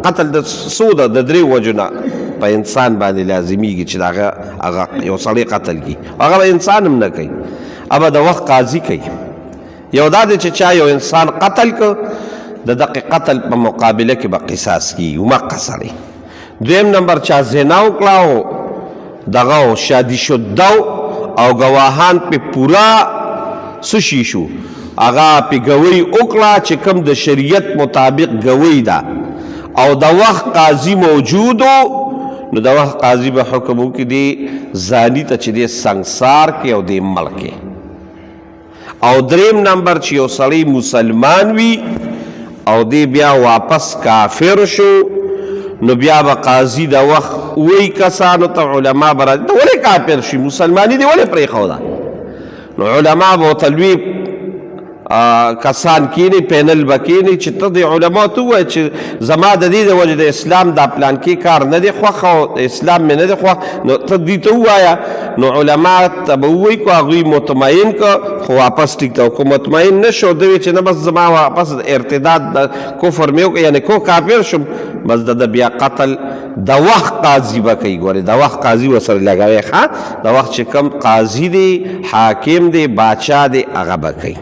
قتل د څو ده؟ د درې وجو نه په انسان باندې لازمیږي چې هغه هغه یو سړی قتل کی، هغه به انسان هم نه کوي، ابا د وخت قاضي کوي. یو دا دی چې چا یو انسان قتل کو، د دغه قتل په مقابله کې به قصاص کیږي مقه سړی. دویم نمبر، چا زنا وکړه او دغه شادي شده او ګواهان په پورا سشي شو، هغه په ګوی وکړه چې کوم د شریعت مطابق ګوی ده او د وخت قاضي موجودو، نو د وخت قاضي به حکم وکړي دی زانی ته چې دی سنګسار کې او دی مړ کې. او دریم نمبر، چې یو سړی مسلمان وي او دی بیا واپس کافر شو، نو بیا به قاضي د وخت وی کسانو ته، علما به راځي، ته ولې کافر شي، مسلماني دی ولې پرېښوده؟ نو علما به ورته لوی کسان کینی، پینل به کینی چې ته د علما ته ووایه چې زما د دې د وجې د اسلام دا پلان کې کار نه دی خوښ او اسلام مې نه دی خوښ، نو ته دوی ته ووایه. نو علما ته به ووایي، که هغوی مطمئن که خو واپس ټیک ته، که مطمئن نه شو، دوی چې نه بس زما واپس ارتداد د کفر مې وکړ، یعنې کو کافر شم، بس د بیا قتل د وخت قاضي به کوي. ګورې، د وخت قاضي ورسره لګوي. ښه، د وخت چې کوم قاضي دی، حاکم دی، باچا دی، هغه به کوي.